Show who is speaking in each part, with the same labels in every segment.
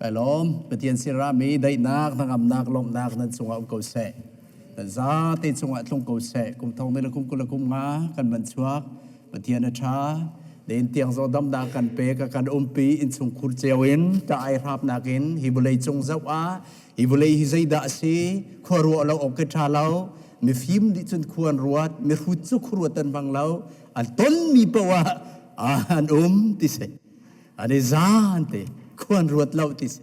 Speaker 1: Kai lawm. Pathian sirami daihnak, hnangamnak, lawmhnak nan cungah um ko seh. Nan zate cungah tlung ko seh. Kum thong le kum kul le kum nga kan van chuak. Pathian a ṭha. Len tiang zo damnak kan pe ka kan umpi innchung khur ceu in ta ai hrapnak in hi vawlei cung zoh ah hi vawlei hi zeidah a si khua ruah lo awk ke ṭha lo mifim nih cun khua an ruat mihrut cu khuaruat an bang lo an tonmi poah ah an um ti si an i zaan te khuan ruat lo ti si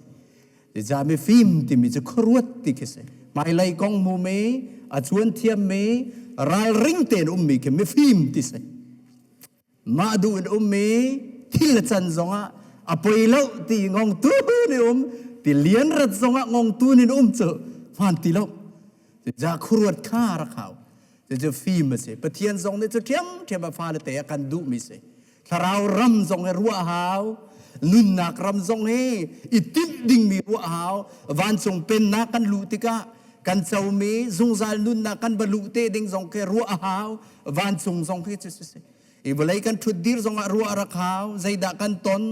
Speaker 1: ja mi fim timi cu khuaruat ti khi si hmailei kong mu mi a chuan thiam mi ralring tein um mi khi mifim ti si mah duh in um mi thil a can zongah a poi lo ti ngong tu ni um ti lian rat zongah ngong tu nin um cu hman ti lo ja khuaruat kha rak hau cu fim a si pathian zong nih cu ṭhiam ṭhiam a fale te a kan duh mi si Thlarau ram zong hi ruah hau. Nunnak ram zong hi i timh dingmi ruah hau. Vancung pennak kan luh tikah kan comi zungzal nunnak kan va luh te ding zong khi ruah a hau. Vancung zong khi cu si. I vawlei kan ṭhut dir zongah ruah rak hau. Zeidah kan ton?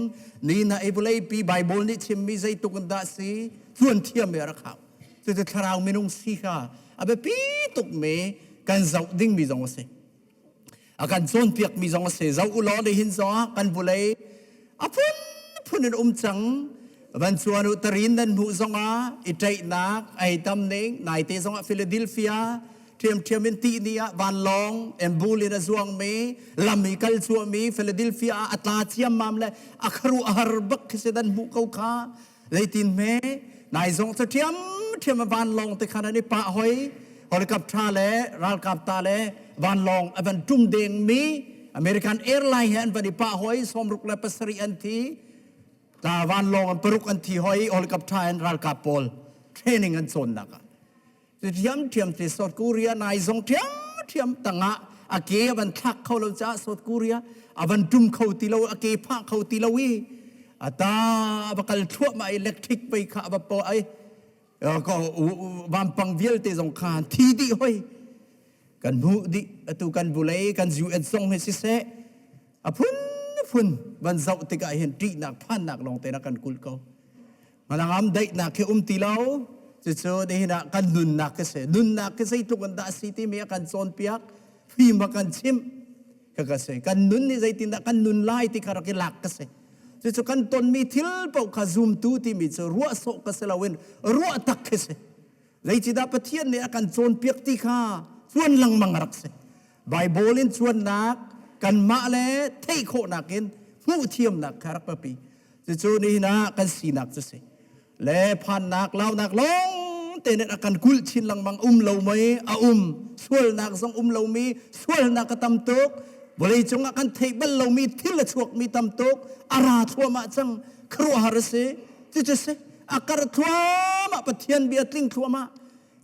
Speaker 1: Ni na i vawlei pi Bible nih chimmi zeituk in dah si? Tluan thiam i a rak hau. Cucu thlarau minung si kha a biapi tukmi kan zoh dingmi zong a si. A kan cawnpiakmi zong a si. Zoh u law nihin zongah kan vulei a phunphun in um cang. Van chuan u tarin nan hmuh zongah i ṭaihnak ei tam ning naite zongah Philadelphia ṭhiamṭhiam in tih ni ah vanlawng embul in a zuangmi lam i kal chuahmi Philadelphia ah a tla ciammam le a kharuah a har bak khi si nan hmuh ko kha zeitin hme nai zong cu ṭhiamṭhiam a vanlawng te khan an i pah hoi helicopter le ralkap ta le vanlawng a van ṭum dengmi American airline he an van i pah hoi 67 an thi ta vanlawng an paruk an thi hoi helicopter in ralkap pawl training an cawnnak ah ṭhiamṭhiam te South Korea nai zong ṭhiamṭhiam tangah a ke a van thlak kho lo caah South Korea a van ṭum kho ti lo a ke phah kho ti lo i ata a va kal thluahmah electric pei kha a va po ai vampang vialte zong kha thi dih hoi kan hmuh dih atu kan vulei kan UN zong hi siseh a phun phun van zoh tikah hin ṭihnak phannak lawng te na kan kulh ko Malangam daihnak khi um ti lo. Cucu nihin ah kan nunnak khi si. Nunnak khi zeitluk in dah si timi a kan cawnpiak, fim a kan chimh. Ka ka si. Kan nun nih zeitindah kan nun lai ti kha rak i lak ka si. Cucu kan tonmi thil paoh kha zumtu timi cu ruah sawh ka si loin ruah tak khi si. Zeicahdah Pathian nih a kan cawnpiak ti kha cuan lengmang a rak si. Bible in cuannak kanmah le theih khawhnak in hmuh thiamnak kha rak biapi. Cucu nihin ah kan sinak cu si. Le phannak, launak lawng te nih a kan kulh chin lengmang um lo mei a um. Sualnak zong um lomi, sualnak a tam tuk. Vawlei cungah kan theih bal lomi thil a chuakmi tam tuk. A ra thluahmah cang. Khuaruahhar a si. Cucu si. A karh thluahmah Pathian bia tling thluahmah.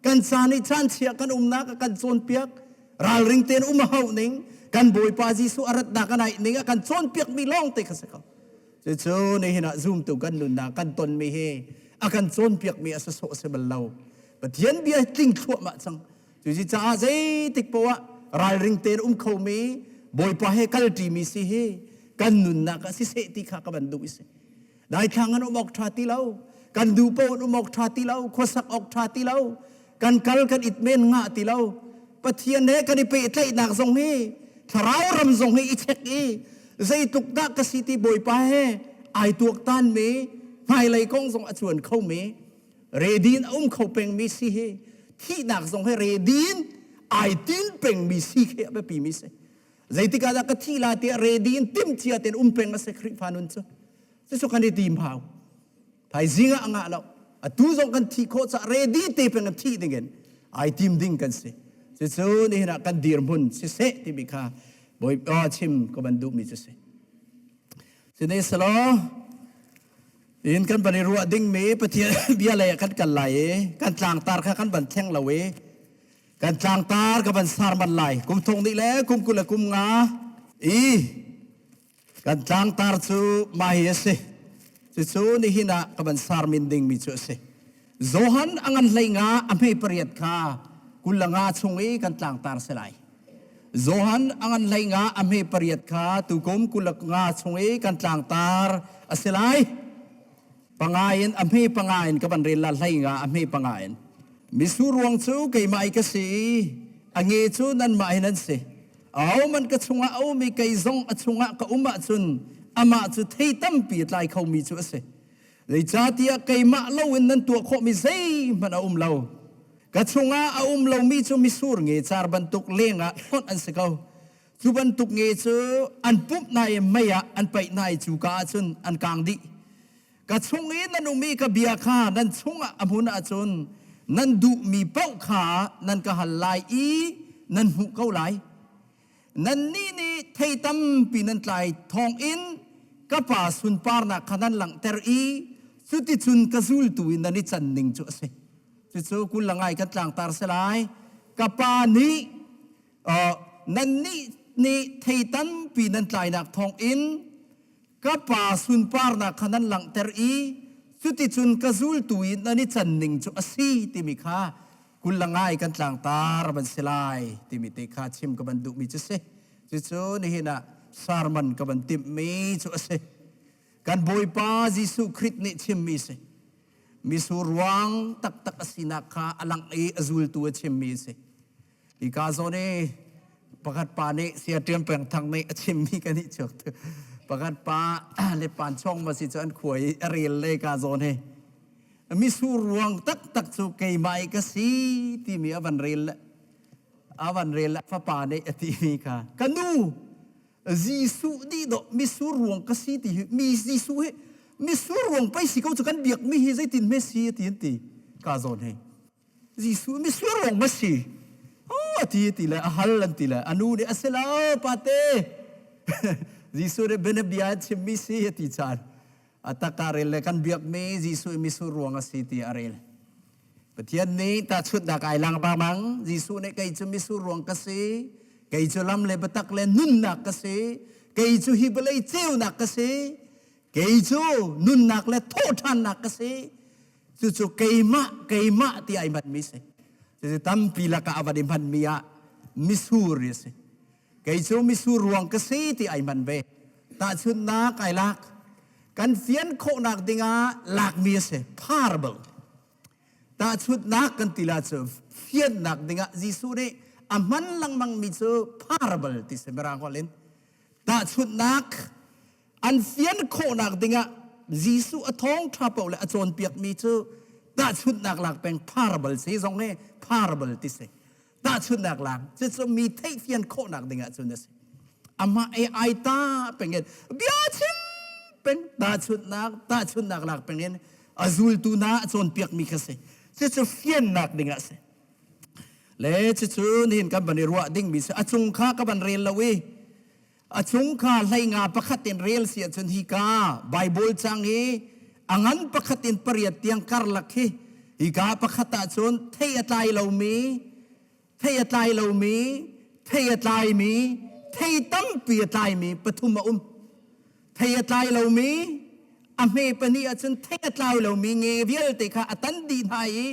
Speaker 1: Kan caan i caan chia kan umnak a kan cawnpiak. Ralring tein um a hauh ning, kan Bawipa Jesuh a ratnak a naih ning a kan cawnpiakmi lawng te kha si ko. Cucu nihin ah zumtu kan nunnak kan tonmi hi a kan cawnpiakmi a si sawh si bal lo. Pathian bia hi tling thluahmah cang. Cuci caah zeitik poah ah ralring tein um khomi Bawipa he kalṭimi si hi kan nunnak ah siseh ti kha ka van duh i si. Daithlang an um awk ṭha ti lo. Kan duh paoh an um awk ṭha ti lo. Khuasak awk ṭha ti lo. Kan kal kan it men ngah ti lo. Pathian he kan i pehtlaihnak zong hi thlarau ram zong hi i check i zeitluk dah ka si ti Bawipa he ai tuaktan mi hmailei kong zong a cuan kho mi redin a um kho peng mi si hi thihnak zong he redin ai tin peng mi si khi a biapi mi si Zeitik ah dah ka thi la tiah ready in tim cia tein um peng a si Khrihfa nun cu. Cucu kan i tim hau. Thaizing ah a ngah lo. Atu zong kan thi khawh caah ready te peng in thih ding in ai tim ding kan si. Cucu nihin ah kan dirhmun siseh timi kha Bawipa chim ka van duhmi cu si. Sihmanhsehlaw in kan van i ruah dingmi Pathian bia lei ah kan kal lai i kan tlangtar kha kan van thleng lo i Kan tlangtar ka van sar man lai. Kum thong nih le kum kul le kum nga i kan tlangtar cu mah hi a si. Cucu nihin ah ka van sar min dingmi cu a si. Johan a ngan hlei nga a hme pariat kha kul le nga chung i kan tlangtar si lai. Johan a ngan hlei nga a hme pariat kha tukum kul le nga chung i kan tlangtar a si lai. Panga in a hme panga in ka van rel la hlei nga a hme panga in. Misur ruang cu keimah i ka si i a nge cu nanmah hin an si. Ahohmanh ka chungah a um i kei zong a chungah ka um ahcun amah cu thei tampi a tlai khomi cu a si. Zeicahtiah keimah loin nan tuah khawhmi zeihmanh a um lo. Ka chungah a um lomi cu misur nge car bantuk lengah hlonh an si ko. Cu bantuk nge cu an pumh hna i mei ah an paih hna i cuka ah cun an kang dih. Ka chung i nan um i ka bia kha nan chungah a hmun ahcun nan duhmi paoh kha nan ka hal lai i nan hmuh ko lai. Nannih nih thei tampi nan tlai thawngin ka Pa sunparnak kha nan langhter i cuticun ka zultu in nan i can ning cu a si. Cucu kul le ngai kan tlangtar si lai. Ka Pa nih nannih nih thei tampi nan tlainak thawngin ka Pa sunparnak kha nan langhter i cuticun ka zultu i nan i can ning cu a si timi kha kul le ngai kan tlangtar ban si lai timi te kha chim ka ban duhmi cu si. Cucu nihin ah sermon ka van timhmi cu a si. Kan Bawipa Jesuh Khrih nih chimmi si. Misur ruang taktak a sinak kha a langh i a zultu a chimmi a si. Hika zawn i pakhat pa nih Saya Ṭian Peng Thang nih a chimmi kan i chuak tu. Pakhat pa le pan chong ma si cu an khua i a rel le ka zawn hi. Misur ruang taktak cu keimah i ka si timi a van rel le a van rel le fapa nih a timi kha ka nu Jesuh nih dawh misur ruang ka si ti hi mi Jesuh hi misur ruang pei si ko cu kan biak mi hi zeitin hme si ti an ti ka zawn hi Jesuh misual ruang ma si? Oh, a ti ti le a hal an ti le a nu nih a si lo pate. Jesuh nih bianabia chimmi si a ti caan. A taka rel le kan biakmi Jesuh i misur ruang a si ti a rel. Pathian nih tahchunhnak ai lang bang Jesuh nih kei cu misur ruang ka si, kei cu lam le biatak le nunnak ka si, kei cu hi vawlei ceunak ka si, kei cu nunnak le thawhṭhannak ka si, Cucu keimah keimah ti ai hmanmi si. Cucu tampi lakah a van i hmanmi ah misur a si. Kei cu misur ruang ka si ti ai hman ve. Tahchunhnak ai lak. Kan fian khawhnak dingah lakmi a si. Parable. Tahchunhnak kan ti la cu fiannak dingah Jesuh nih a hman lengmangmi cu parable ti si Mirang holh in. Tahchunhnak an fian khawhnak dingah Jesuh a thawngṭha paoh le a cawnpiakmi cu tahchunhnak lak peng parable si zong hi parable ti si tahchunhnak lak cucu mi theihfian khawhnak dingah cun a si amah e ai ta pengin bia chim peng tahchunhnak tahchunhnak lak pengin a zultu hna a cawnpiakmi kha si cucu fiannak dingah si le cucu nihin kan van i ruah dingmi si a cung kha ka van rel lo i A chung kha hlei nga pakhat in rel si ahcun hika Bible cang hi a ngan pakhat in pariat tiang karlak hi hika pakhat ahcun thei a tlai lomi thei a tlai lomi thei a tlaimi thei tampi a tlaimi pathum a um thei a tlai lomi a hme pahnih ahcun thei a tlai lomi nge vialte kha a tan dih hna i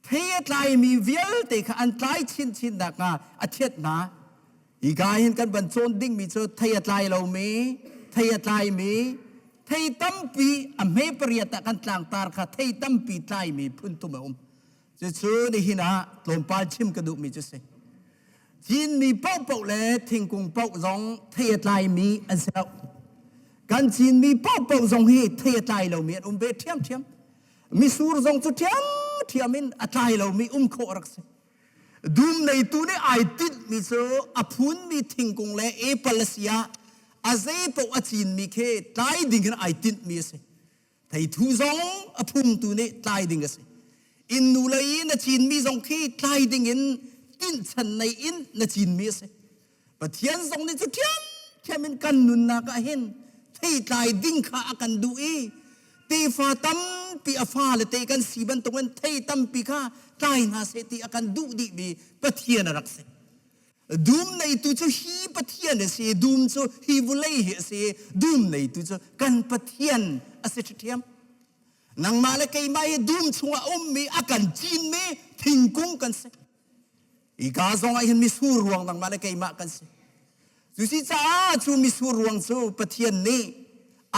Speaker 1: Thei a tlaimi vialte kha an tlai chinchin nakhnga a thiat hna. Hika hin kan van cawn dingmi cu thei a tlai lomi, thei a tlaimi, thei tampi a hme pariat ah kan tlangtar kha thei tampi tlaimi phun thum a um. Cucu nihin ah tlawmpal chim ka duhmi cu si. Cinmi paohpaoh le thingkung paoh zong thei a tlaimi an si lo. Kan cinmi paohpaoh zong hi thei a tlai lomi an um ve ṭhiamṭhiam. Misur zong cu ṭhiamṭhiam in a tlai lomi um khawh a rak si. Dum neitu nih ai tinhmi cu a phunmi thingkung le apple a si ah a zei paoh a cinmi khi tlai ding in ai tinhmi a si. Theithu zong a phungtu nih tlai ding a si. Inn nu lei i na cinmi zong khi tlai ding in tinhchan nei in na cinmi a si. Pathian zong nih cu ṭhiamṭhiam in kan nunnak ah hin theitlai ding kha a kan duh i tefa tampi a fale te kan si bantukin thei tampi kha tlai hna seh ti a kan duh dihmi Pathian a rak si. Dum neitu cu hi Pathian a si, dum cu hi vulei hi a si, dum neitu cu kan Pathian a si ṭhiam. Nangmah le keimah hi dum chungah ummi a kan cinmi thingkung kan si. Hika zong ah hin misur ruang nangmah le keimah kan si. Cusi caah cu misur ruang cu Pathian nih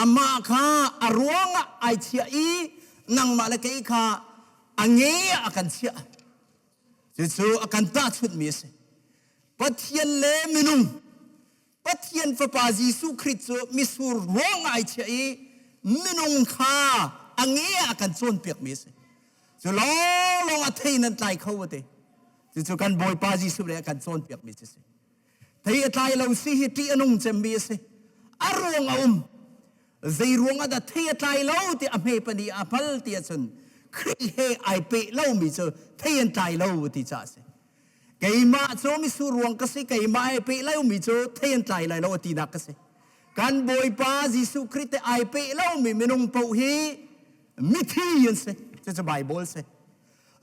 Speaker 1: Amah kha a ruangah ai chiah i nangmah le kei kha a nge ah a kan chiah. Cucu a kan tahchunhmi a si. Pathian le minung Pathian Fapa Jesuh Khrih cu misur ruangah ai chiah i minung kha a nge ah a kan cawnpiakmi a si. Cu lawnglawng a thei nan tlai kho a ti. Cucu kan Bawipa Jesuh le a kan cawnpiakmi cu a si. Thei a tlai lo si hi ṭih a nung cemmi a si. A ruang a um. Zei ruang ah dah thei a tlai lo ti a hme pani a hngal ti ahcun Khrih he ai peh lomi cu thei an tlai lo ti caah a si. Keimah cu misur ruang ka si, keimah ai peh lomi cu thei an tlai lai lo a tinak ka si. Kan Bawipa Jesuh Khrih te ai peh lomi minung paoh hi mithi an si. Cucu Bible si.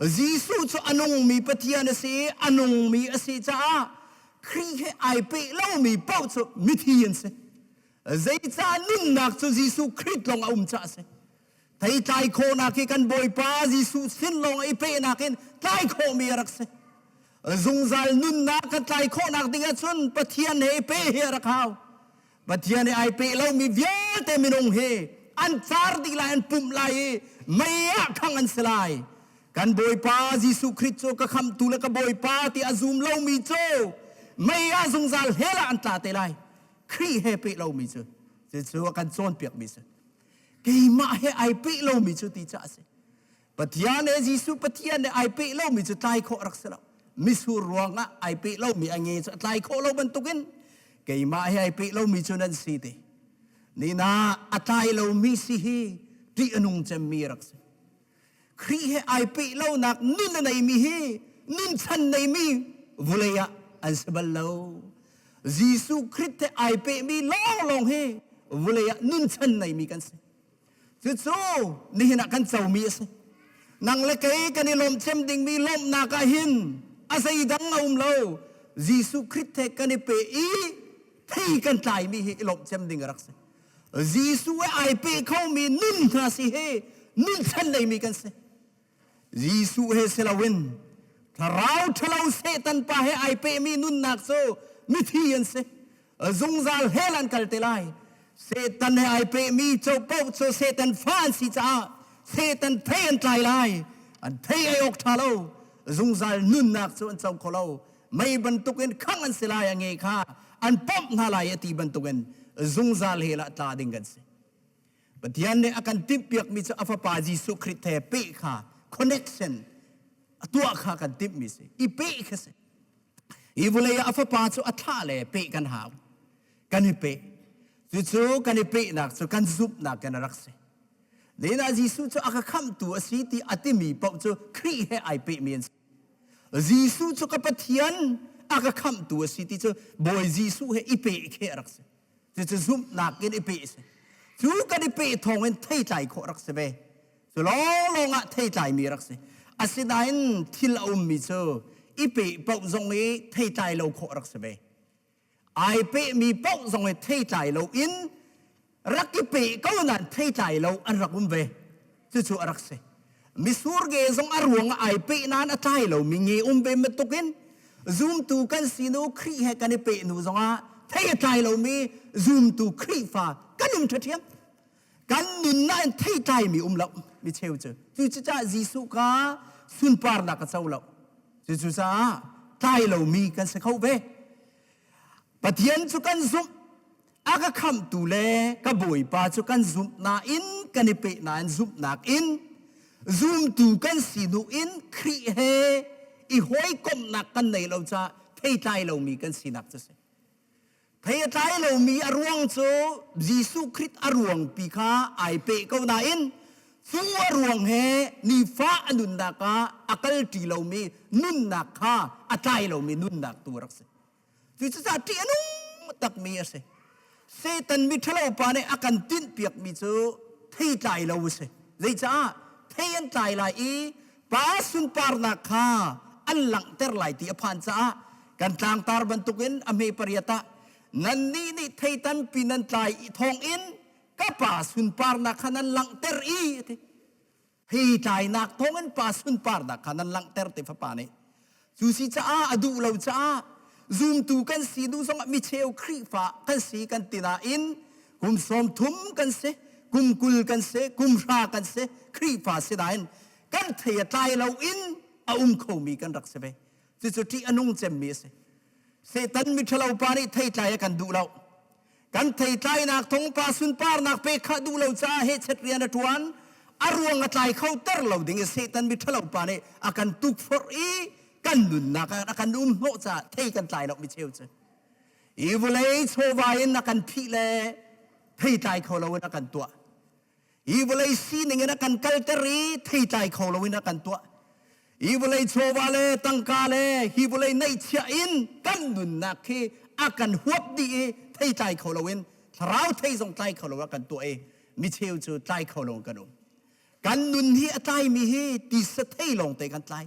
Speaker 1: Jesuh cu a nungmi Pathian a si i a nungmi a si caah Khrih he ai peh lomi paoh cu mithi an si. Zeicah nunnak cu Jesuh Khrih lawng a um caah a si. Thei tlai khawhnak hi kan Bawipa Jesuh sin lawng i pehnak in tlai khawhmi a rak si. Zungzal nunnak kan tlai khawhnak ding ahcun Pathian he i peh hi a rak hau. Pathian he ai peh lomi vialte minung hi an car dih lai, an pumh lai i mei ah khangh an si lai. Kan Bawipa Jesuh Khrih cu ka khamhtu le ka Bawipa ti a zum lomi cu mei ah zungzal hell ah an tla te lai. Khrih he peh lomi cu cucu a kan cawnpiakmi si. Keimah he ai peh lomi cu ti caah a si. Pathian he Jesuh Pathian he ai peh lomi cu tlai khawh rak si lo. Misur ruangah ai peh lomi a nge cu a tlai khawh lo bantukin keimah he ai peh lomi cu nan si ti. Nina a tlai lomi si hi ṭih a nung cemmi rak si. Khrih he ai peh lonak nun a neimi hi nunchan neimi vulei ah an si bal lo. Jesuh Khrih he ai pehmi lawnglawng hi vulei ah nunchan neimi kan si. Cucu nihin ah kan comi a si. Nang le kei kan i lawmh cem dingmi lawmhnak ah hin a zeidang a um lo. Jesuh Khrih he kan i pe i thei kan tlaimi hi i lawmh cem ding a rak si. Jesuh he ai pe khomi nun hna si hi nunchan neimi kan si. Jesuh he si loin thlarau ṭhalo Satan pa he ai pehmi nunnak cu mithi an si. Zungzal hell an kal te lai. Satan he ai pehmi copaoh cu Satan fa an si caah Satan thei an tlai lai. An thei ei awk ṭha lo. Zungzal nunnak cu an co kho lo. Mei bantukin khangh an si lai a nge kha an pomh hna lai a ti bantukin zungzal hell ah tla ding kan si. Pathian nih a kan timhpiakmi cu a fapa Jesuh Khrih he peh kha connection a tuah kha kan timhmi si. I peh kha si. Hi vawlei ah a fapa cu a thlah le peh kan hau. Kan i peh. Cucu kan i pehnak cu kan zumhnak kan rak si. Lena Jesuh cu a ka khamhtu a si ti a timi paoh cu Khrih he ai pehmi an si. Jesuh cu ka Pathian a ka khamhtu a si ti cu Bawi Jesuh he i peh khi a rak si. Cucu zumhnak in i peh a si. Cu kan i peh thawng in theitlai khawh rak si ve. Cu lawnglawng ah theitlaimi rak si. Asinain thil a ummi cu i peh paoh zong i theitlai lo khawh rak si ve. Ai pehmi paoh zong i theitlai lo in rak i peh ko nain theitlai lo an rak um ve. Cucu a rak si. Misur ge zong a ruang ah ai peh nain a tlai lomi nge um ve bantukin zumtu kan si nu Khrih he kan i peh hnu zongah thei a tlai lomi zumtu Khrihfa kan um ṭhaṭhiam. Kan nunnak in thei tlaimi um lo mi cheu cu. Cucaah Jesuh kha sunparnak a co lo. Cucaah tlai lomi kan si kho ve. Pathian cu kan zumh, a ka khamhtu le ka Bawipa cu kan zumh nain kan i peh nain zumhnak in zumtu kan si hnu in Khrih he i hawikomhnak kan nei lo caah theitlai lomi kan sinak cu si. Thei a tlai lomi a ruang cu Jesuh Khrih a ruangpi kha ai peh ko nain cu a ruang he nifa a nunnak ah a kalṭi lomi nunnak kha a tlai lomi nunnak tu a rak si. Cucaah ṭih a nung takmi a si. Satan miṭhalo pa nih a kan tinhpiakmi cu thei tlai lo a si. Zeicah? Thei an tlai lai i pa sunparnak kha an langhter lai ti a phan caah kan tlangtar bantukin a hme pariat ah nannih nih thei tampi nan tlai i thawngin ka pa sunparnak kha nan langhter i a ti. Hi tlainak thawngin pa sunparnak kha nan langhter ti fapa nih. Cu si caah a duh lo caah zumtu kan si duh zongah micheu Khrihfa kan si kan ti nain Kum 30 kan si, kum 20 kan si, kum 10 kan si, Khrihfa si nain kan thei a tlai lo in a um khomi kan rak si ve. Cucu ṭih a nung cemmi a si. Satan miṭhalo pa nih theitlai a kan duh lo. Kan theitlainak thong pa sunparnak pek kha duh lo caah hehchet rian a ṭuan. A ruang a tlai kho ter lo ding i Satan miṭhalo pa nih a kan tukforh i kan nunnak ah a kan um hnawh caah thei kan tlai lo mi cheu cu. Hi vawlei chawva in a kan phih le theitlai kho lo in a kan tuah. Hi vawlei sining in a kan kalter i theitlai kho loin a kan tuah. Hi vawlei chawva le tangka le hi vawlei neihchiah in kan nunnak hi a kan huap dih i theitlai kho loin thlarau thei zong tlai kho lo a kan tuah i micheu cu tlai kho lo kan um. Kan nun hi a tlaimi hi tisa thei lawng te kan tlai.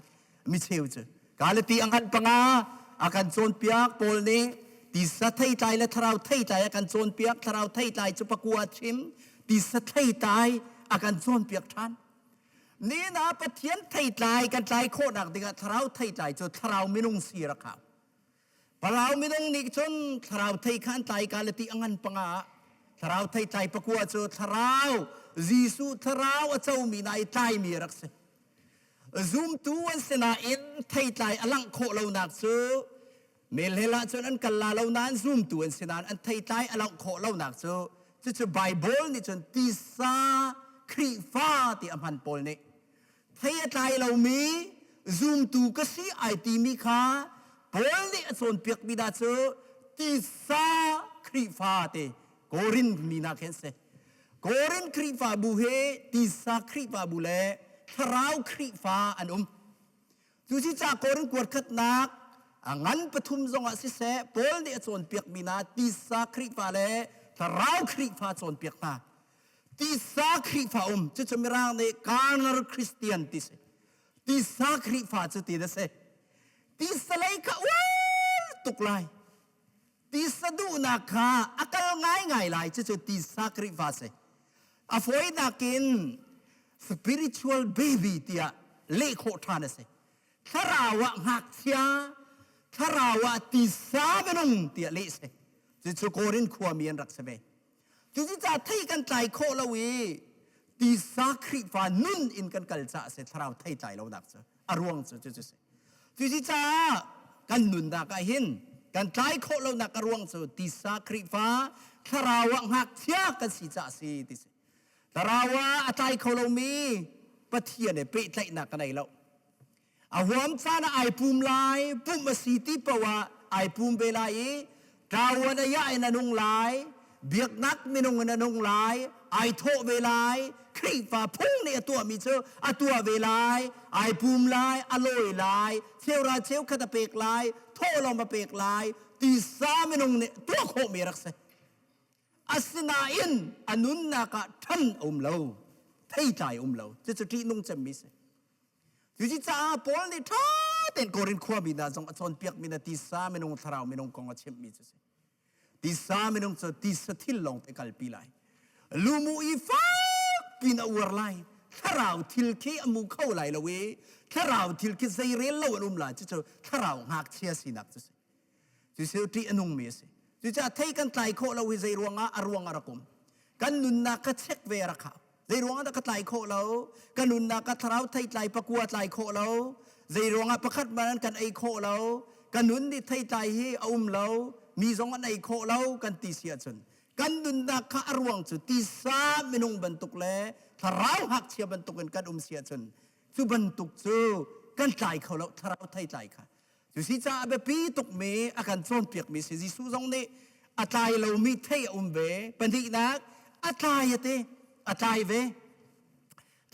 Speaker 1: Micheu cu Galati a ngan panga a kan cawnpiak Paul nih tisa theitlai le thlarau theitlai a kan cawnpiak thlarau theitlai cu pakua chim tisa theitlai a kan cawnpiak ṭhan ni na Pathian theitlai kan tlai khawhnak dingah thlarau theitlai cu thlarau minung si rak hau Thlarau minung nih cun thlarau thei kha an tlai Galati a ngan panga ah thlarau theitlai pakua cu thlarau Jesuh thlarau a comi na i tlaimi rak si Zumtu an si nain theitlai a langh khawh lonak cu melhel ahcun an kal la lo nain zumtu an si nain an theitlai a langh khawh lonak cu cucu Bible nih cun tisa Khrihfa ti a hman pawl nih thei a tlai lomi zumtu ka si ai timi kha Paul nih a cawnpiakmi dah cu tisa Khrihfa ti Korin mi hna khi an si. Korin Khrihfabu hi tisa Khrihfabu le thlarau Khrihfa an um. Cucu Korin kuatkhatnak a ngan pathum zongah siseh Paul nih a cawnpiakmi hna tisa Khrihfa le thlarau Khrihfa cawnpiak hna. Tisa Khrihfa um cucu Mirang nih carnal Christian ti si. Tisa Khrihfa cu ti na si. Tisa lei kha uar tuk lai. Tisa duhnak kha a kal ngaingai lai cucu tisa Khrihfa si. A fawinak in spiritual baby tiah leh khawh ṭhan a si. Thlarau ah ngakchia, thlarau ah tisa minung tiah leh si. Cucu Korin khuami an rak si ve. Cucu thei kan tlai khawh lo i tisa Khrihfa nun in kan kal caah si thlarau thei tlai lonak cu a ruang cu cucu si. Cucaah kan nunnak ah hin kan tlai khawh lonak a ruang cu tisa Khrihfa thlarau ah ngakchia kan si caah si ti si. Thlarau ah a tlai kho lomi Pathian he pehtlaihnak ka nei lo. A huam caan ah ai pum lai, pumh a si ti paoh ah ai pum ve lai i ṭawan a iah in a nung lai, biaknak minung in a nung lai, ai thawh ve lai, Khrihfa phung nih a tuahmi cu a tuah ve lai, ai pum lai, a lawi lai, cheuhra cheukhat a pek lai, thawhlawm a pek lai, tisa minung nih tuah khawhmi rak si. Asinain a nunnak ah ṭhan a um lo, theitlai a um lo. Cucu ṭihnung cemmi si. Cucaah Paul nih ṭha tein Korin khuami hna zong a cawnpiakmi hna tisa minung thlarau minung kong a chimhmi cu si. Tisa minung cu tisa thil lawng te kalpi lai. Lumu i fak piin a uar lai. Thlarau thil khi a mu kho lai lo i thlarau thil khi zeirel lo an um lai cucu thlarau ngakchia sinak cu si. Cucu ṭih a nungmi a si. Cucaah thei kan tlai khawh lo hi zei ruangah a ruang a rak um. Kan nunnak kha check ve a rak hau. Zei ruangah dah ka tlai khawh lo? Ka nunnak ka thlarau thei tlai pakua tlai khawh lo. Zei ruangah pakhat man kan ei khawh lo? Ka nun nih thei tlai hi a um lo. Mi zong an ei khawh lo kan ti si ahcun kan nunnak kha a ruang cu tisa minung bantuk le thlarau ngakchia bantuk in kan um si ahcun cu bantuk cu kan tlai kho lo thlarau thei tlai kha Cusi caah biapi tukmi a kan cawnpiakmi si Jesuh zong nih a tlai lomi thei a um ve. Pahnihnak, a tlai a ti. A tlai ve.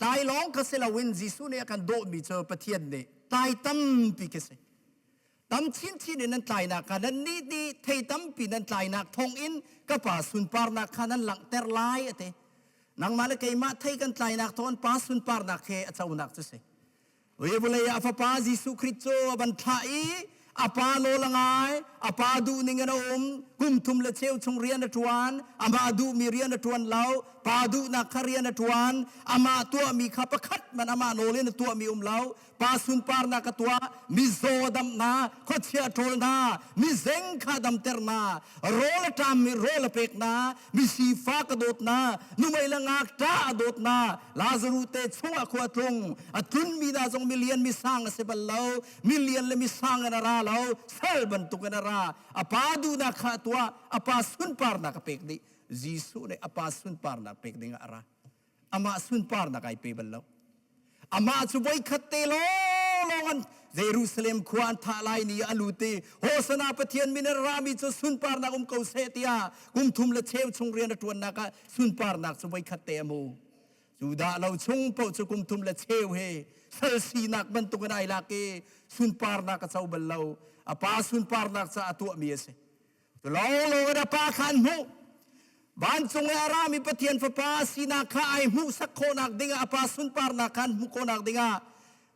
Speaker 1: Tlai lawng kha si loin Jesuh nih a kan dawhmi cu Pathian nih tlai tampi khi si. Tam chinchin in nan tlainak kha nan nih nih thei tampi nan tlainak thawngin ka pa sunparnak kha nan langhter lai a ti. Nangmah le keimah thei kan tlainak thawngin pa sunparnak he a conak cu si. Vawlei ah a fapa Jesuh Khrih cu a van thlah i a pa nawl a ngai, a pa duhning in a um. Kum thum le cheu chung rian a ṭuan. Amah duhmi rian a ṭuan lo. Pa duhnak kha rian a ṭuan. Amah tuahmi kha pakhat man amah nawl in a tuahmi um lo. Pa sunparnak a tuah. Mizaw damh hna, khuachia ṭhawl hna, mizeng kha damter hna, rawl a ṭammi rawl a pek hna, misifak a dawt hna, numei le ngakṭah a dawt hna. Lazaruh te chungah khua a tlung. A tlunmi hna zong milian misang a si bal lo. Milian le misang in a ra lo. Sal bantukin a ra. A pa duhnak kha a tuah. A pa sunparnak a pek dih. Jesuh nih a pa sunparnak pek dingah a ra. Amah sunparnak ai pe bal lo. Amah cu voikhat te lawnglawng an Jerusalem khua an thah lai ni a lut i Hosana Pathian min in rami cu sunparnak um ko seh tiah kum thum le cheu chung rian a ṭuannak ah sunparnak cu voikhat te a hmu. Judah lo chung paoh cu kum thum le cheu he sal sinak bantukin ai lak i sunparnak a co bal lo. A pa sunparnak caah a tuahmi a si. Cu lawnglawng in a pa kha an hmuh. Vancung i a rami Pathian Fapa sinak kha ai hmuhsak khawhnak dingah a pa sunparnak kha an hmuh khawhnak dingah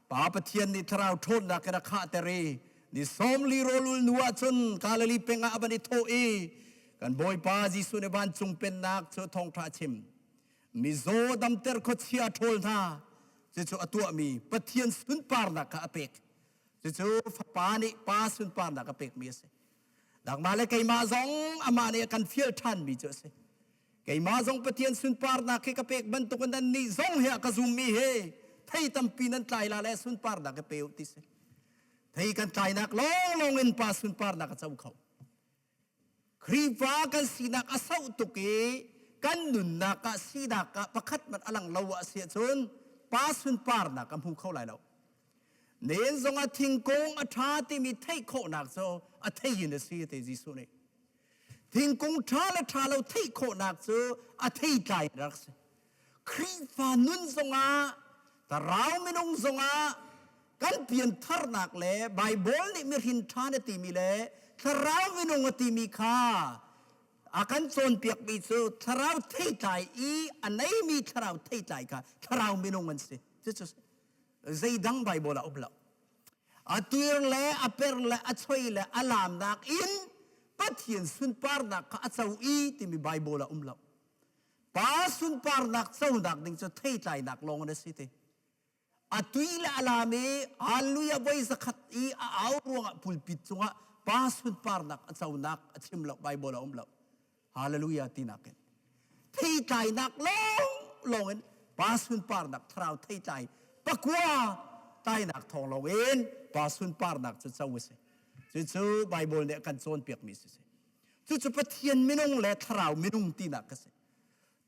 Speaker 1: Pa Pathian nih thlarau ṭhawnnak in a khahter i ni 40 rawlul hnu ah cun Galilee peng ah a van i thawh i kan Bawipa Jesuh nih vancung pennak cu thawngṭha a chim. Mizaw damter khuachia ṭhawl hna cucu a tuahmi Pathian sunparnak kha a pek. Cucu Fapa nih Pa sunparnak a pekmi a si. Nangmah le keimah zong amah nih a kan fial ṭhanmi cu a si. Keimah zong Pathian sunparnak hi ka pek bantukin nannih zong hi a ka zummi hi thei tampi nan tlai la le sunparnak ka pe u ti si. Thei kan tlainak lawnglawng in Pa sunparnak a co kho. Khrihfa kan sinak a sauh tuk i kan nunnak ah sinak ah pakhat man a lang lo ah si ahcun Pa sunparnak ka hmu kho lai lo. Nen zongah thingkung a ṭha timi theih khawhnak cu a thei in a si ti Jesuh nih. Thingkung ṭha le ṭha lo theih khawhnak cu a theitlai rak si. Khrihfa nun zongah tarau minung zongah kan piantharnak le Baibal nih mihrin ṭha na timi le thlarau minung a timi kha a kan cawnpiakmi cu thlarau theitlai i a neimi thlarau theitlai kha thlarau minung an si. Cucu zeidang Baibal ah um lo. A tir le a per le a choi le a lamnak in Pathian sunparnak kha a co i timi Baibal ah um lo. Pa sunparnak conak ding cu theitlainak lawng in a si ti. A tui le a lam i Hallelujah voi zakhat i a au ruangah pulpit cungah pa sunparnak a conak a chim lo Baibal ah um lo. Hallelujah tinak in theitlainak lawng lawng in pa sunparnak thlarau theitlai pakua tainak thawng lawng in pa sunparnak cu co a si. Cucu Bible nih a kan cawnpiakmi si si. Cucu Pathian minung le thlarau minung tinak ka si.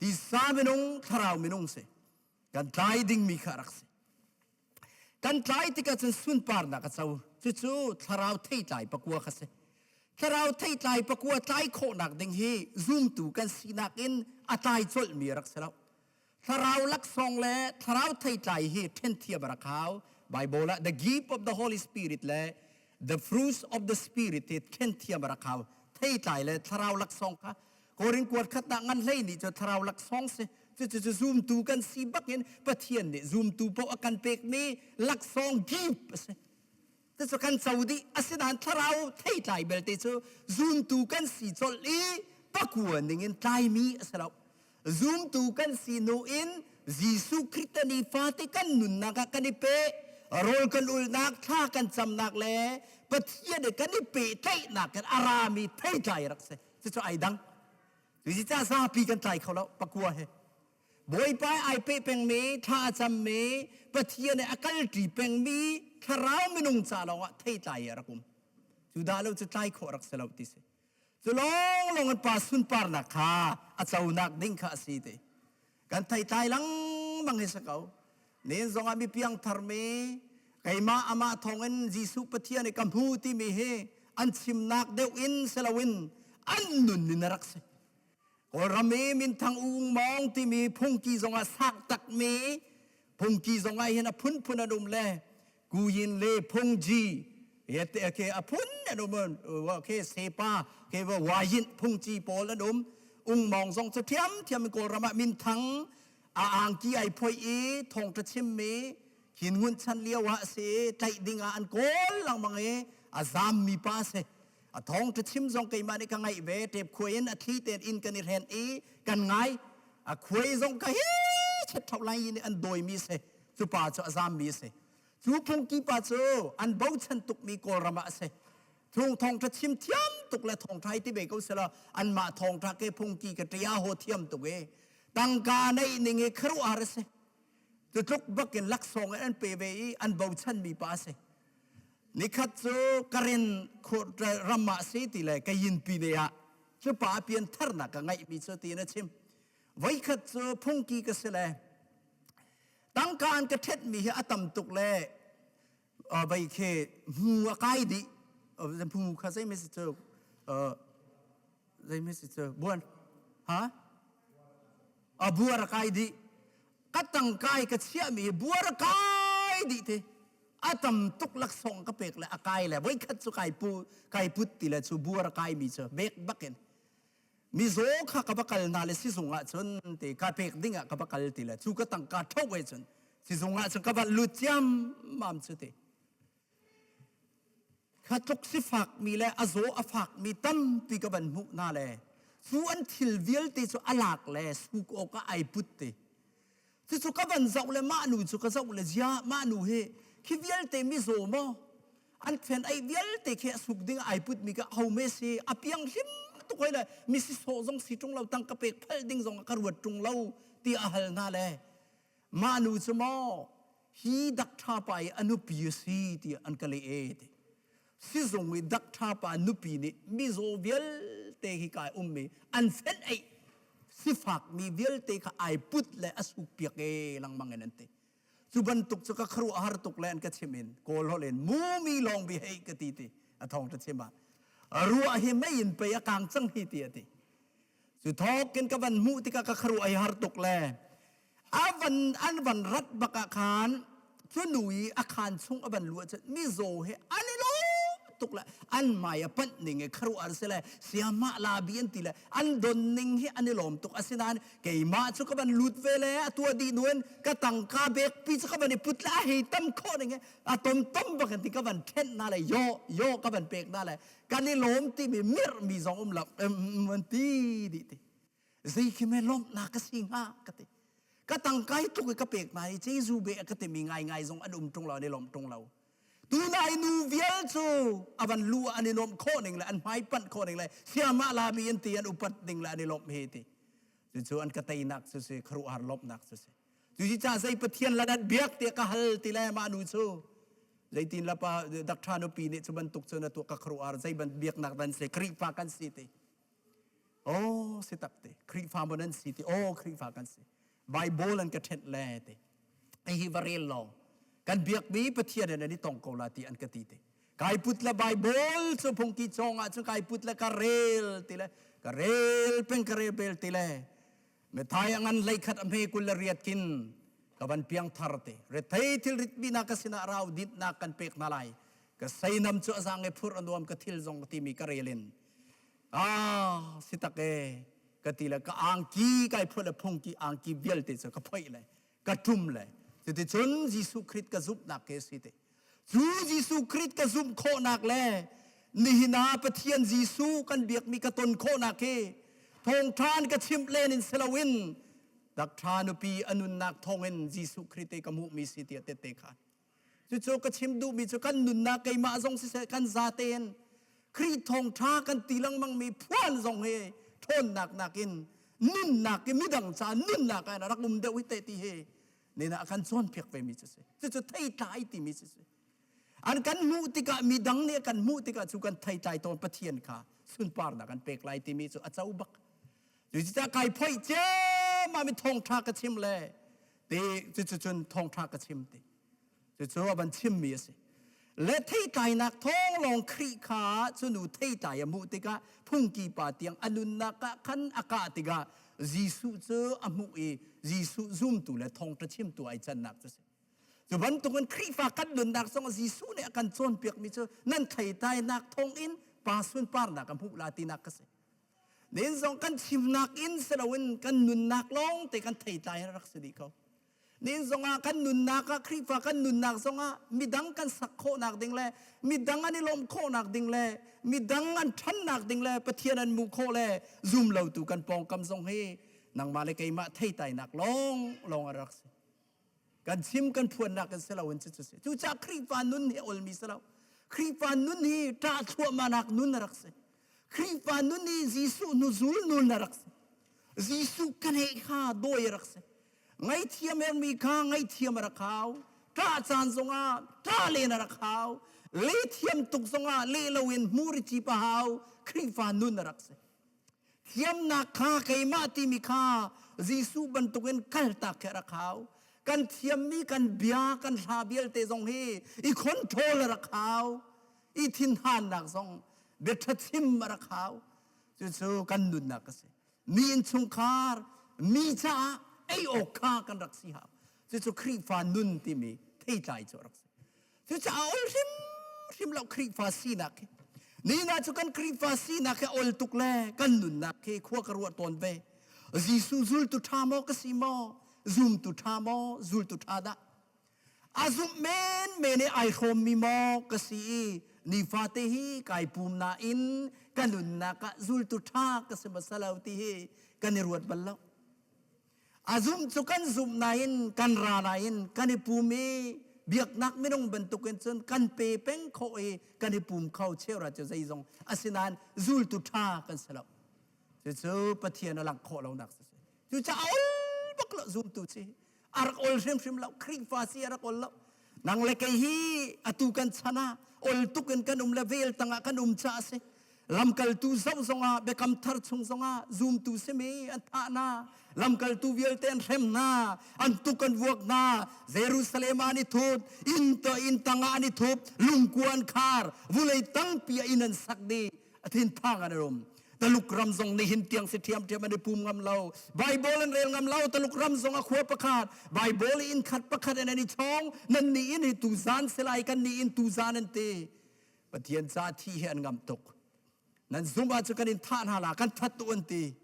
Speaker 1: Tisa minung, thlarau minung si. Kan tlai dingmi kha rak si. Kan tlai tikah cun sunparnak a co. Cucu thlarau theitlai pakua kha si. Thlarau theitlai pakua tlai khawhnak ding hi zumtu kan sinak in a tlai colhmi a rak si lo. Thlarau laksawng le thlarau theitlai hi ṭhen thiam a rak hau. Bible ah the gift of the Holy Spirit le the fruits of the Spirit hi ṭhen thiam a rak hau. Theitlai le thlarau laksawng kha Korin kuat khat ah ngan hlei nih cu thlarau laksawng si. Cucu cu zumtu kan si bakin Pathian nih zumtu paoh a kan pekmi laksawng gift a si. Cucu kan co dih. Asinain thlarau theitlai belte cu zumtu kan si colh i pakua ningin tlaimi a si lo. Zumtu kan si hnu in Jesuh Khrih ta nifate kan nunnak ah kan i pe. Rawl kan ulnak, thla kan camnak le Pathian he kan i pehtlaihnak in a rami theitlai rak si. Cucu ai dang. Cucaah zapi kan tlai kho lo pakua he. Bawipa ai pe pengmi, thla a cammi, Pathian he a kalṭi pengmi thlarau minung ca lawngah theitlai a rak um. Cu dah lo cu tlai khawh rak si lo ti si. Cu lawnglawng in pa sunparnak kha a conak ding kha a si ti. Kan theitlai lengmang hi si ko. Nen zongah mi piangtharmi keimah amah thawngin Jesuh Pathian i ka hmu timi hi an chimnak deuh in si loin an nun in a rak si. Kawlram i minthang U Mawng timi phungki zongah sak takmi phungki zongah hin a phunphun an um le Kuyin le phungji ke a phun an um ke sepa ke wayin phungci pawl an um ungmawng zong cu thiamthiam in Kawlram ah minthang a angki ai phoih i thawngṭha chimmi hin ngun chan lio ah a si tlaih ding ah an kawl lengmang i a zammi pa a si. A thawng ṭha chim zong keimah nih ka ngaih ve. Ṭep khuai in a thli tein inn kan i hren i kan ngai. A khuai zong ka hi chet ṭhau lai in an dawimi si. Cu pa cu a zammi a si. Cu phungki pa cu an bochan tukmi Kawlram ah a si. Thung thawngṭha chim thiam tuk le thawngṭha hi ti ve ko selaw anmah thawngṭha ke phungki ka ṭia haw thiam tuk i tangka neih ning hi khuaruahhar a si. Cu tluk bakin laksawng in an pe ve i an bochanmi pa a si. Nikhat cu Karen ram ah si ti le Kayinpi ne ah cu pa a pian tharnak ka ngaihmi cu tiin a chim. Voikhat cu phungki ka si le tangka an ka ṭhetmi hi a tam tuk le vei khi hmu a kai dih. Hmu kha zei si cu zei si cu buan ha a buar a kai dih. Ka tangkai ka chiahmi buar a kai dih ti. A tam tuk laksawng ka pek le a kai le voikhat cu kai pu kai put ti le cu buar a kai mi cu bek bakin mizaw kha ka va kal na le sizung ah cun ti ka pek ding ah ka va kal ti le cu ka tangka tho we cun sizung ah cun ka va lut ciam mam cu ti kha tluk sifak mi le a zaw a fak mi tampi ka van hmuh na le cu an thil vialte cu a lak le suk awk ah ai put ti. Cucu ka van zoh le mah nu cu ka zoh le zia mah nu hi khi vialte mizaw maw an fen ei vialte khi a suk ding ai put mi ka ho me si a piang hlim tuk hoi le mi si sawh zong si ṭung lo tang ka pek phal ding zong ka ruat ṭung lo ti a hal hna le mah nu cu maw hi dak ṭha pa i a nupi a si ti an ka leh e ti. Sizung i dakṭha pa nupi nih mizaw vialte hi kai ummi an fenh ei sifakmi vialte kha ai put le a sukpiak e lengmang in an ti. Cu bantuk cu ka khuaruah har tuk le an ka chim in Kawl holh in mumi lawng bi hei ka ti ti a thawng ta chim ah ruah hi mei in pei a kang cang hi ti a ti. Cu thawk in ka van hmuh tikah ka khuaruah hi har tuk le a van an van rat bak ah khan cu nu i a khaan chung a van luah cun mizaw he an i lawm tuk le an hmai a panh ning i kharuah an si le siamah labi an ti le an don ning hi an i lawm tuk. Asinain keimah cu ka van lut ve le a tuah dih nuin ka tangka bekpi cu ka van i put le a hei tam khawh ning a tom tom bak in ti ka van ṭhenh na le yo yo ka van pek na le kan i lawm timi mirh mi zong um lo an ti dih ti. Zei khi me lawmhnak ka si hnga ka ti. Ka tangka hi tluk i ka pek hna i Jesuh be ka timi ngaingai zong an um ṭung lo, an i lawmh ṭung lo. Tunai nu vial cu a van lu ah an i nuamh khawh ning le an hmai panh khawh ning le siamah lami an ti an upat ning le an i lawmh hi ti. Cucu an ka teinak cu si, khuaruahhar lawmhnak cu si. Cuci ca zei Pathian la dat biak tiah ka hal ti le mah nu cu zeitin la pa dakṭha nupi nih cu bantuk cu na tuah ka khuaruahhar zei ban biaknak dan si Khrihfa kan si ti. Oh, si tak te. Khrihfa maw nan si ti? Oh, Khrihfa kan si. Bible an ka ṭhenh le te. Hi va rel law kan biakmi Pathian in an i tong ko la ti an ka ti te. Kai put le Bible cu phungki cawng ah cun kai put le ka rel ti le ka rel peng ka rel bel ti le methai a ngan leikhat a hme 28 kin ka van piang thar te rethei thil ritmi na ka sinah rau dinhnak kan pek hna lai ka seinam cu a zang i phurh a nuam ka thil zong timi ka rel in Ah, si tak e, ka ti le ka angki kai phuah le phungki angki vialte cu ka phoih le ka ṭum le cuticun Jesuh Khrist ka zumhnak ke si te. Cu Jesuh Khrist ka zumh khawhnak le nihin ah Pathian Jesuh kan biakmi ka ton khawhnak hi thawngṭha an ka chimh len in si loin dakṭha nupi a nunnak thawngin Jesuh Khrist te ka hmuhmi si tiah tette khan. Cucu ka chim duhmi cu kan nunnak keimah zong siseh kan zatein Khrih thawngṭha kan ti lengmangmi phuan zong hi ṭhawnnak nakin nunnak i midang ca nunnak ah rak um deuh hi te ti hi nina a kan cawnpiak vemi cu si. Cucu theitlai timi cu si. An kan hmuh tikah midang nih kan hmuh tikah cu kan theitlai tawn Pathian kha sunparnak an pek lai timi cu a co bak. Cucaah kai phoih ciammam i thawngṭha ka chim le ti cucun thawngṭha ka chim ti. Cucu a van chimmi a si. Le theitlainak thawng lawng Khrih kha cu nu theitlai a hmuh tikah phungki pa tiang a nunnak ah khan a kah tikah Jesuh cu a hmuh i Jesuh zumtu le thawngṭha chimtu ai cannak cu a si. Cu bantukin Khrihfa kan nunnak zong Jesuh nih a kan cawnpiakmi cu nan theitlainak thawngin pa sunparnak a hmuh la tinak ka si. Nin zong kan chimnak in si loin kan nunnak lawng te kan theitlai rak si dih ko. Nin zongah kan nunnak ah Khrihfa kan nunnak zongah midang kan sak khawhnak ding le midang an i lawmh khawhnak ding le midang an ṭhannak ding le Pathian an hmuh khawh le zum lotu kan pawngkam zong hi nangmah le keimah theitainak lawng lawng a rak si. Kan chim kan phuannak kan si lo in cu si. Cucaah Khrihfa nun hi olmi si lo. Khrihfa nun hi ṭah thluahmahnak nun a rak si. Khrihfa nun hi Jesuh hnuzul nun a rak si. Jesuh kan he kha dawi a rak si. Ngaithiam hermi kha ngaithiam a rak hau. Ṭah caan zongah ṭah len a rak hau. Le thiam tuk zongah leh loin hmur i cip a hau. Khrihfa nun a rak si. Thiamnak kha keimah timi kha Jesuh bantukin kaltak khi a rak hau. Kan thiammi kan bia, kan hla vialte zong hi i control a rak hau. I thinhannak zong biaṭha chim a rak hau. Cucu kan nunnak a si. Mi innchungkhar, mi caah ei awk kha kan rak si hau. Cucu Khrihfa nun timi theitlai cu a rak si. Cucaah ol hrimhrim lo Khrihfa sinak hi. Nina cu kan Khrihfa sinak hi ol tuk le kan nunnak hi khua ka ruah tawn ve. Jesuh zultu ṭha maw ka si maw? Zumtu ṭha maw? Zultu ṭha dah? A zumh menmen i ai hrawmmi maw ka si i nifate hi kai pum nain ka nunnak ah zultu ṭha ka si hmasa lo ti hi kan i ruat bal lo. A zumh cu kan zumh nain kan ra nain kan i pum i biaknak minung bantukin cun kan pe peng khawh i kan i pum kho cheura cu zeizong asinain zultu ṭha kan si lo. Cucu Pathian a langh khawh lonak si. Cucaah ol bak lo zumtu si. A rak ol hrimhrim lo. Khrihfa si a rak ol lo. Nang le kei hi atu kan chan ah ol tuk in kan um le vel tangah kan um caah a si. Lamkaltu zoh zongah biakam thar chung zongah zumtu simi an thah hna. Lamkaltu vialte an hrem hna, an tuk an vuak hna. Jerusalem ah an i thut, inn to inn tangah an i thup, lungkua an khar, vulei tangpi ah inn an sak dih. A thinphang an um. Taluk ram zong nihin tiang si ṭhiamṭhiam an i pum ngam lo. Bible an rel ngam lo. Taluk ram zong a khua pakhat, Bible i inn khat pakhat in an i chawng. Nan nih inn hi tuzan si lai, kan nih inn tuzan an ti. Pathian ca thi hi an ngamh tuk. Nan zumh ahcun kan in thah hna la, kan that tu an ti.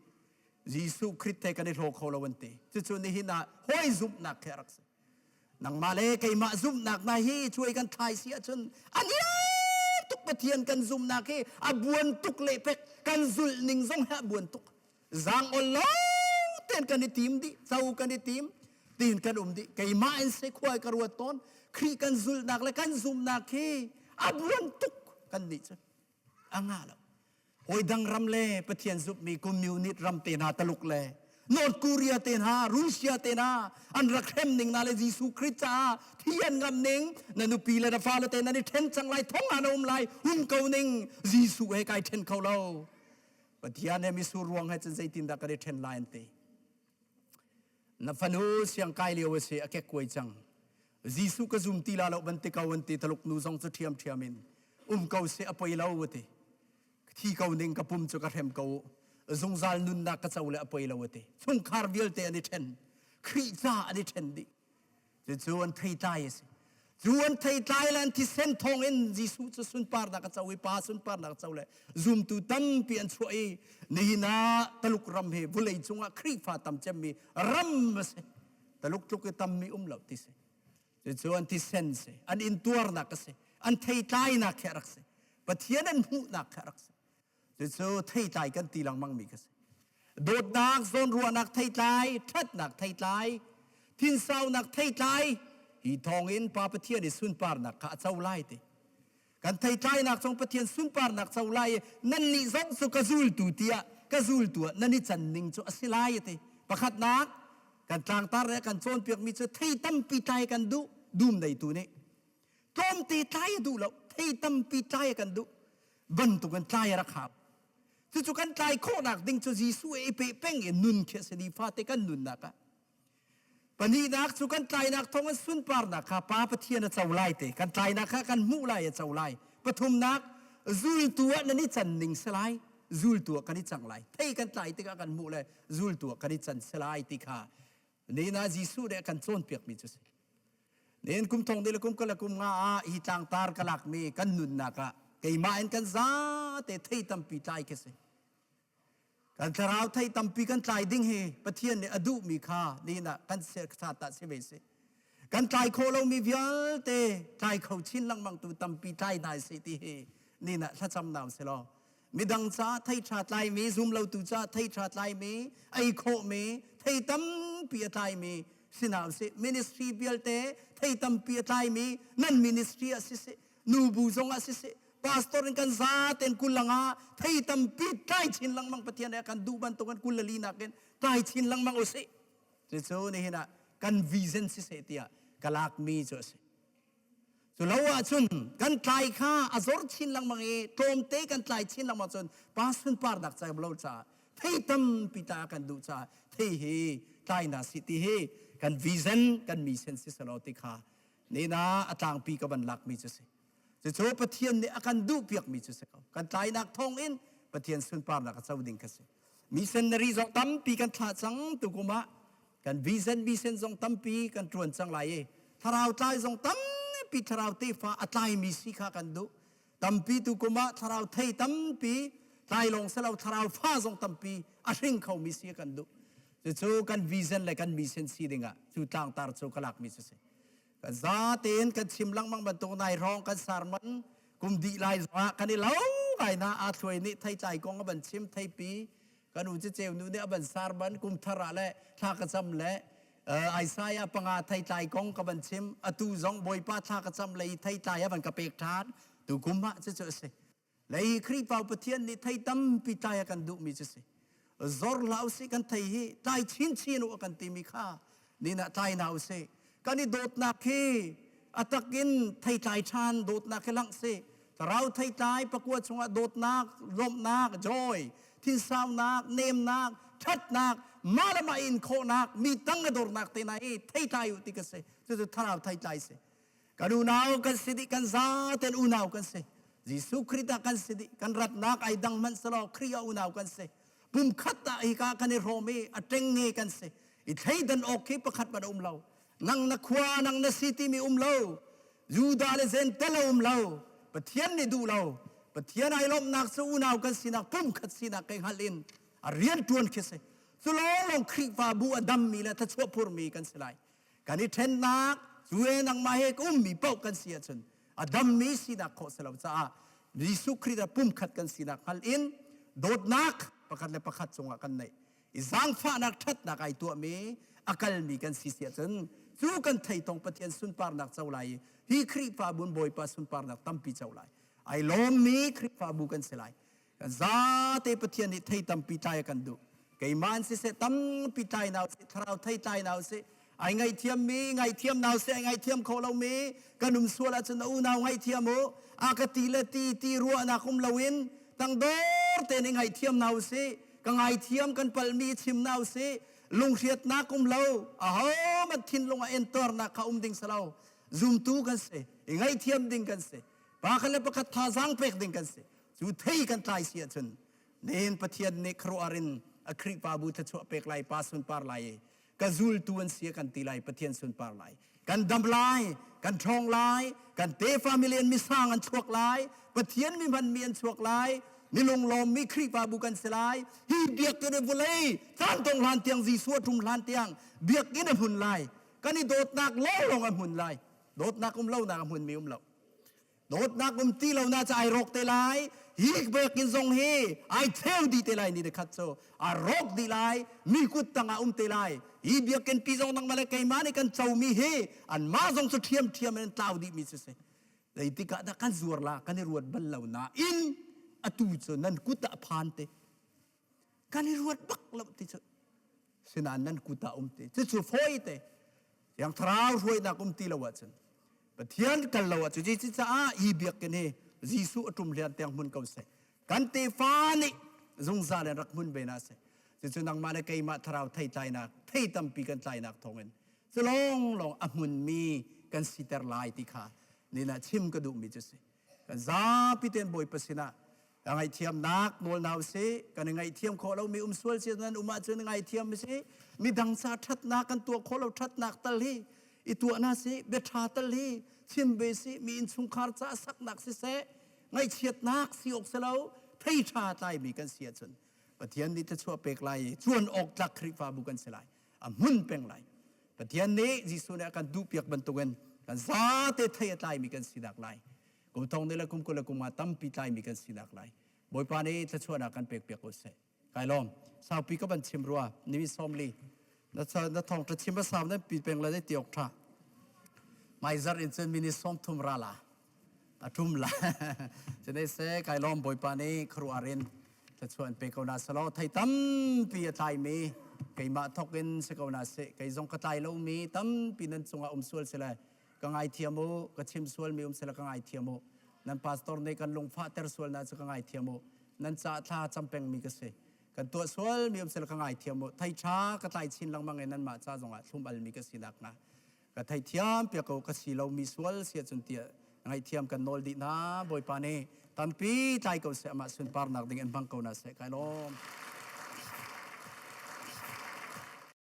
Speaker 1: Jesuh Khrist he kan i hlaw kho lo an ti. Cucu nihin ah hawi zumhnak khi a rak si. Nangmah le keimah zumhnak na hi cuai kan thlai si ahcun a niam tuk Pathian kan zumhnak hi a buan tuk le pek kan zulh ning zong hi a buan tuk. Zaang ol lo ten kan i tim dih, co kan i tim, tin kan um dih. Keimah in se khuai ka ruat tawn. Khrih kan zulhnak le kan zumhnak hi a buan tuk kan nih cu. A ngah lo. Hawi dang ram le Pathian zumhmi communist ram te hna Taluk le North Korea te hna Russia te hna an rak hrem ning na le Jesuh Christ caah thi an ngam ning na nupi le na fale te nan i ṭhen cang lai thong ah na um lai um ko ning Jesuh he kai ṭhen kho lo Pathian he misur ruang he cun zeitindah kan i ṭhen lai an ti na fanu siang kai lio a si a kekkuai cang Jesuh ka zum ti la lo ban ti ko an ti taluk nu zong cu ṭhiam ṭhiam in um ko se a poi lo ti thi ko ning ka pum cu ka hrem ko zungzal nunnak ka co le a poi lo ti chungkhar vialte an i ṭhen Khrih ca an i ṭhen dih Cucu an theitlai a si. Cu an theitlai le an thisen thawng in Jesuh cu sunparnak a co i Pa sunparnak a co le zumtu tampi an chuah i nihin ah Taluk ram hi vulei cungah Khrihfa tam cemmi ram a si. Taluk tluk i tammi um lo ti si. Cucu an thisen si. An intuarnak a si. An theitlainak khi a rak si. Pathian an hmuhnak khi a rak si. Cucu theitlai kan ti lengmang mi kha si. Dawtnak, zawnruahnak theitlai, ṭhatnak theitlai, thinsaunak theitlai, hi thawngin Pa Pathian i sunparnak kha a co lai ti. Kan theitlainak cong Pathian sunparnak co lai i nannih zong cu ka zultu tiah ka zultu ah nan i can ning cu a si lai ti. Pakhatnak, kan tlangtar le kan cawnpiakmi cu thei tampi tlai kan duh, dum neitu nih. Tlawmte tlai a duh lo, thei tampi tlai a kan duh. Bantukin tlai a rak hau. Cucu kan tlai khawhnak ding cu Jesuh i peh peng i nun khi a si nifate kan nunnak ah. Pahnihnak cu kan tlainak thawng in sunparnak kha Pa Pathian a co lai te. Kan tlainak kha kan hmuh lai a co lai. Pathumnak, zultu ah nan i can ning si lai. Zultu ah kan i cang lai. Thei kan tlai tikah kan hmuh le zultu ah kan i can si lai ti kha nina Jesuh nih a kan cawnpiakmi cu si. Nen kum thong le kum kala kum nga ah hi tlangtar ka lakmi kan nunnak ah keimah in kan zate thei tampi tlai khi si. Kan thlarau thei tampi kan tlai ding hi Pathian nih a duhmi kha nihin ah kan sat ah si ve si. Kan tlai khawh lomi vialte tlai kho chin lengmang tu tampi tlai hna si ti hi nihin ah thlacam nau si law midang ca thei ṭha tlaimi zumlotu ca thei ṭha tlaimi ei khawhmi thei tampi a tlaimi si hna usih ministry vialte thei tampi a tlaimi nan ministry ah siseh nubu zong ah siseh pastor in kan zaten kulanga thei tampi tlai chin lengmang Pathian he kan duh bantuk kan 22 nakin tlai chin lengmang usih cucu nihin ah kan vision siseh tiah ka lakmi cu a si. Cu lo ahcun kan tlai kha a zor chin lengmang i tlawmte kan tlai chin lengmang cun pa sunparnak ca lo caah thei tampi ta kan duh caah thei hi tlai na si ti hi kan vision kan mission si selaw ti kha nina a tlangpi ka van lakmi cu si. Cucu Pathian nih a kan duhpiakmi cu si ko. Kan tlainak thawng in Pathian sunparnak a co ding kha si. Missionary zong tampi kan thlah cang tukum ah kan vision mission zong tampi kan ṭuan cang lai i thlarau tlai zong tampi thlarau tefa a tlaimi si kha kan duh. Tampi tukum ah thlarau thei tampi tlai lawng si lo thlarau fa zong tampi a hring khomi si kan duh. Cucu kan vision le kan mission si dingah cu tlangtar cu ka lakmi cu si. Kan zatein kan chim lengmang bantuk nai hrawng kan sarman kum dih lai zongah kan i lo ngai na aa thluai nih theitlai kong a ban chim theipi kan u ceu nu nih a ban sarman kum thar ah le thla ka cam le Isaiah panga theitlai kong ka ban chim atu zong Bawipa thla ka cam lei theitlai a van ka pek ṭhan tu kum ah cucu a si. Lei Khrihfa Pathian nih thei tampi tlai a kan duhmi cu si. Zor hlah usih kan thei hi tlai chinchin u a kan timi kha nina tlai na usih. Kan i dawtnak hi a takin thei tlai ṭhan dawtnak hi langh si. Thlarau thei tlai pakua chungah dawtnak, lawmhnak, joy, thinsaunak, nemnak, ṭhatnak, mah le mah in khawhnak, mi tang a dornak te hna hi thei tlai u ti ka si. Cucu thlarau thei tlai si. Kan unau kan si dih, kan zaten unau kan si. Jesuh Khrih ah kan si dih, kan ratnak ai dang hmanh selaw Khrih ah unau kan si. Pum khat ah hika kan i hrawm i a ṭengnge kan si. I thleidan awk khi pakhat hmanh a um lo. Nang na khua, nang na si timi um lo. Judah le Zentel a um lo. Pathian nih duh lo. Pathian ai lawmhnak cu unau kan sinak, pum khat sinak kai hngalh in a rian ṭuan khi si. Cu lawnglawng Khrihfabu a dammi le thluachuah phurmi kan si lai. Kan i ṭhennak cu he nangmah he ka ummi paoh kan si ahcun a dammi sinak khawh si lo caah Jesuh Khrih ah pumkhat kan sinak hngal in dawtnak pakhat le pakhat cungah kan neih i zaangfahnak ṭhatnak ai tuahmi a kalmi kan si si ahcun cu kan thei tong Pathian sunparnak co lai i hi Khrihfabu in Bawipa sunparnak tampi co lai ai lawmmi Khrihfabu kan si lai. Kan zate Pathian nih thei tampi tlai a kan duh. Keimah in siseh tampi tlai na usih, thlarau thei tlai na usih. Ai ngaihthiam mi ngaihthiam na usih, ai ngaihthiam kho lo mi kan um sual ahcun na unau ngaihthiam u. A ka ti le ti ti ruahnak um loin tangdor tein i ngaihthiam na usih. Ka ngaithiam kan palmi chim na usih. Lunghriatnak um lo. Ahohmanh thinlung ah intuarnak kha um ding si lo. Zumtu kan si. I ngaihthiam ding kan si. Pakhat le pakhat thazaang pek ding kan si. Cu thei kan tlai si ahcun nihin Pathian nih khuaruahhar in a Khrihfabu thluachuah pek lai, pa sunpar lai i ka zultu an si kan ti lai, Pathian sunpar lai. Kan dam lai, kan ṭhawng lai, kan tefa milian misang an chuak lai, Pathian mi hmanmi an chuak lai, milunglawmmi Khrihfabu kan si lai. Hi biakinn i vawlei caan dong hlan tiang Jesuh a ṭum hlan tiang biakinn a hmun lai. Kan i dawtnak lawnglawng a hmun lai. Dawtnak um lonak a hmunmi um lo. Dawtnak um ti lo na ca ai rawk te lai. Hi biakinn zong hi ai cheu dih te lai ni le khat cu a rawk dih lai. Mi kut tangah um te lai. Hi biakinn pi zong nangmah le keimah nih kan comi hi anmah zong cu ṭhiamṭhiam in an tlau dihmi cu si. Zeitik ah dah kan zuar la kan i ruat bal lo nain atu cu nan kut ah phan te. Kan i ruat bak lo ti cu. Sinain nan kut ah um te. Cucu fawi te. Thiang Thlarau hruainak um ti lo ahcun Pathian kal lo ahcun cucaah hi biakinn hi Jesuh a ṭum hlian tiang hmun ko seh. Kan tefa nih zungzal in rak hmun ve na seh. Cucu nangmah le keimah thlarau thei tlainak, thei tampi kan tlainak thawngin cu lawnglawng a hmunmi kan siter lai ti kha nina chim ka duhmi cu si. Kan zapi tein Bawipa sinah ka ngaihthiamnak nawl hna usih. Kan i ngaihthiam khawh lomi um sual si nan um ahcun ngaithiam si. Midang ca ṭhatnak kan tuah khawh lo ṭhatnak tal hi i tuah na si, bia ṭha tal hi chim ve si, mi innchungkhar ca saknak siseh, ngaihchiatnak si awk si lo, thei ṭha tlaimi kan si ahcun. Pathian nih thluachuah pek lai i cuan awk tlak Khrihfabu kan si lai. A hmun peng lai. Pathian nih Jesuh nih a kan duhpiak bantukin kan zate thei a tlaimi kan sinak lai. Kum thong ni le kum 20 le kum nga tampi tlaimi kan sinak lai. Bawipa nih thluachuahnak kan pekpiak ko seh. Kai lawm. Saupi ka van chim rua. Nimi 40. Na na thong ta chim a sau nan pi peng la ti ok tha. Mai zar in cun mini 30 ra la. A tum la. Cunai se kai lawm Bawipa nih khuaruah rin thluachuah an pe ko na salo thei tampi a tlai mi keimah thok in si ko na se kei zong ka tlai lo mi tampi nan cungah um sual sile ka ngaithiam u ka chim sual mi um sile ka ngaithiam u nan pastor nih kan lungfah ter sual na cu ka ngaithiam u nan ca thla cam peng mi ka si kan tuah sual mi um sile ka ngaithiam u thei tha ka tlai chin lengmang i nan mah ca zongah thlum al mi ka si nak hnga ka theithiam piak ko ka si lo mi sual sia cun tiah ngaihthiam kan nawl dih hna. Bawipa nih tampi tlai ko seh, amah sunparnak ding in hmang ko na seh. Kai lawm.